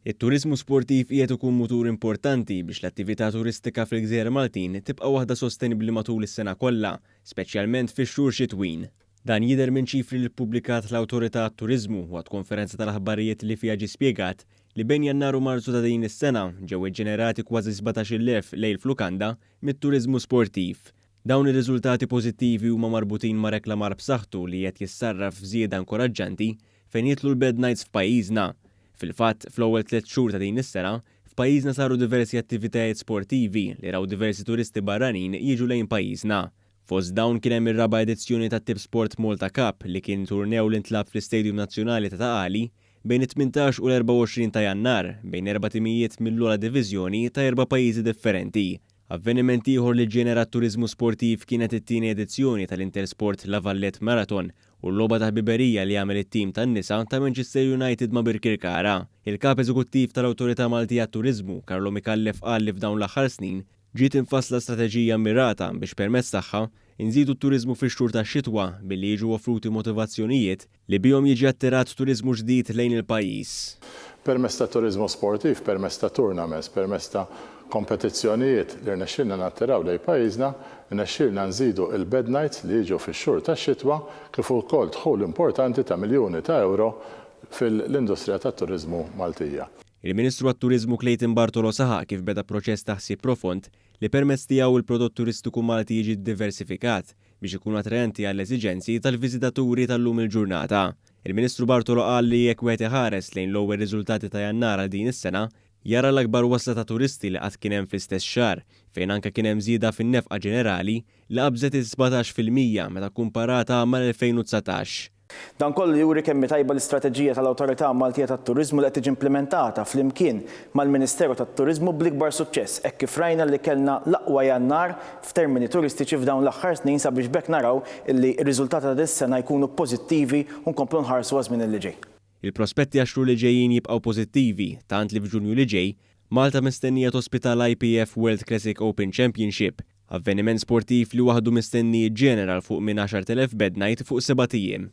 It-turiżmu sportiv qiegħed ikun mutur importanti biex l-attività turistika fil-gżejjer Maltin tibqa' waħda sostenibbli matul is-sena kollha, speċjalment fix-xhur xitwin. Dan jidher minn ċifri li ppubblikat l-Awtorità għat-Turiżmu waqt konferenza tal-aħbarijiet li fiha ġie spjegat li bejn Jannar u Marzu ta' din is-sena ġew iġġenerati kważi 17,000 lejl f'lukanda mit-turiżmu sportiv. Dawn ir-riżultati pożittivi huma marbutin ma' reklamar b'saħħtu li qed jissarraf f'żieda inkoraġġanti fejn jidħlu l-bed nights f'pajjiżna. Fil-fatt, fl-ewwel tlett xhur ta' din is-sena, f'pajjiżna saru diversi attivitajiet sportivi li raw diversi turisti barranin jiġu lejn pajjiżna. Fost dawn kien hemm ir-raba' edizzjoni tat-Tipsport Malta Cup li kien turnew li ntlagħab fl-Istadium Nazzjonali ta' Ta' Qali bejn it-18 u l-24 ta' Jannar bejn erba' timijiet mill-ogħla diviżjoni ta' erba' pajjiżi differenti. Avveniment ieħor li ġġenera t-turiżmu sportiv kienet it-tieni edizzjoni tal-Intersport La Valette Marathon u l-logħba ta' ħbiberija li għamel it-tim tan-nisa ta' Manchester United ma' Birkirkara. Il-Kap Eżekuttiv tal-Awtorità Maltija għat-Turiżmu, Carlo Micallef qal li f'dawn l-aħħar snin ġiet imfassla strateġija mmirata biex permezz tagħha nżidu t-turiżmu fix-xhur tax-xitwa billi jiġu offruti motivazzjonijiet li bihom jiġi attirat turiżmu ġdid lejn il-pajjiż. Permezz ta' turiżmu sportiv, permezz ta' tournaments, permezz ta' kompetizzjonijiet li rnexxielna nattiraw lejn pajjiżna, rnexxielna nżidu il-bed nights li jiġu fix-xhur tax-xitwa kif ukoll dħul importanti ta' miljuni ta' ewro fil-industrija tat-turiżmu Maltija. Il-Ministru għat-Turiżmu Clayton Bartolo saħaq kif beda proċess ta' ħsieb profond li permezz tiegħu l-prodott turistiku Malti jiġi ddiversifikat biex ikun attraenti għall-eżiġenzi tal-viżitaturi tal-lum il-ġurnata. Il-Ministru Bartolo qal li jekk wieħed iħares lejn l-ewwel riżultati ta' Jannar għal din is-sena, jara l-akbar wasla ta' turisti li qatt kien hemm fl-istess xahar, fejn anke kien hemm żieda fin-nefqa ġenerali li qabżet is-17% meta kkumparata mal-2019. Dan kollu juri kemm hi tajba l-istrateġija tal-Awtorità Maltija tat-Turiżmu li qed tiġi implimentata flimkien mal-Ministeru tat-Turiżmu bl-ikbar suċċess hekk kif rajna li kellna l-aqwa Jannar f'termini turistiċi f'dawn l-aħħar snin sabiex b'hekk naraw illi r-riżultati ta' dis-sena jkunu pożittivi u nkomplu nħarsu għaż-żmien illi ġej. Il-prospetti għax-xhur li ġejjin jibqgħu pożittivi tant li f'Ġunju li ġej, Malta mistennija tospita l-IPF World Classic Open Championship, avveniment sportiv li waħdu mistenni jiġġenera 'l fuq minn 10,000 bed night fuq sebat ijiem.